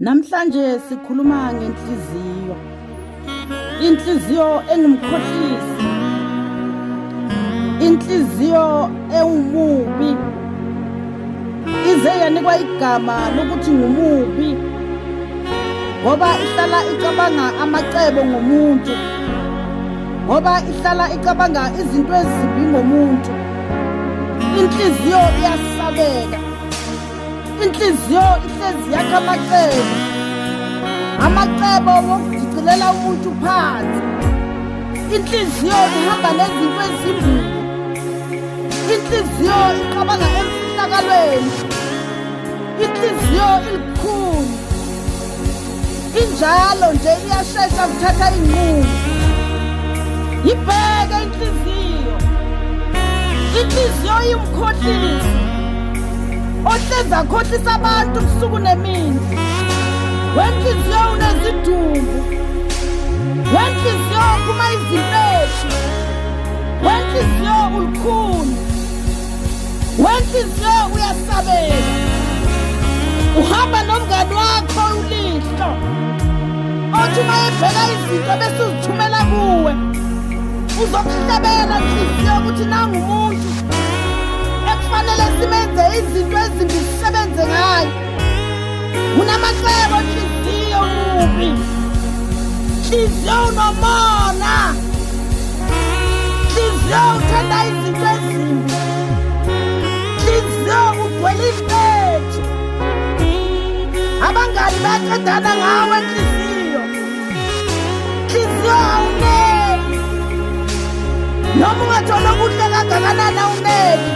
Namhlanje sikhuluma ngenhliziyo. Inhliziyo engumkhohlisi. Inhliziyo ewumubi. Ize yanikwa igama lokuthi ngumubi ngoba ihlala icabanga amacebo ngomuntu. Ngoba ihlala icabanga izinto ezimbi ngomuntu. Inhliziyo iyasabeka. Inhliziyo ihlezi yakha amacebo, amacebo wokudicilela umuntu phansi. Inhliziyo ihamba nezinto ezimbili. Inhliziyo iqabanga emfihlakalweni. Inhliziyo ilikhulu, injalo nje iyashesha ukuthatha inqumo. Yibheke inhliziyo, inhliziyo iyumkhohlisi ohlezi akhohlisa abantu ubusuku nemini. Wenhliziyo unezidumbu, wenhliziyo uphuma izimpethu, wenhliziyo ulukhuni. Wenhliziyo uyasabela. Uhamba nomngani wakho ulihlo. Othi uma ebheka izinto bese uzithumela kuwe. Uzokuhlebela nhliziyo ukuthi nangu umuntu ekufanele simenze izinto ezimbi sisebenze ngayo. Unamacebo nhliziyo mubi. Nhliziyo unomona. Nhliziyo uthanda izinto ezimbi. Nhliziyo ugcwele impethu. Abangani bayaqedana ngawe nhliziyo. Nhliziyo awuneli. Noma ungathola okuhle kangakanani awuneli.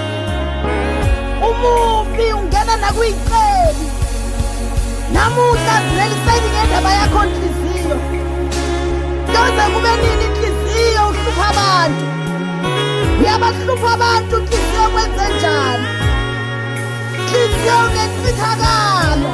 Umubi ungena nakwicebi. Namuhla zineliseki ngendaba yakho nhliziyo. Kuyoze kube nini inhliziyo uhlupha abantu? Uyabahlupha abantu nhliziyo kwenze njani? Nhliziyo unenchithakalo.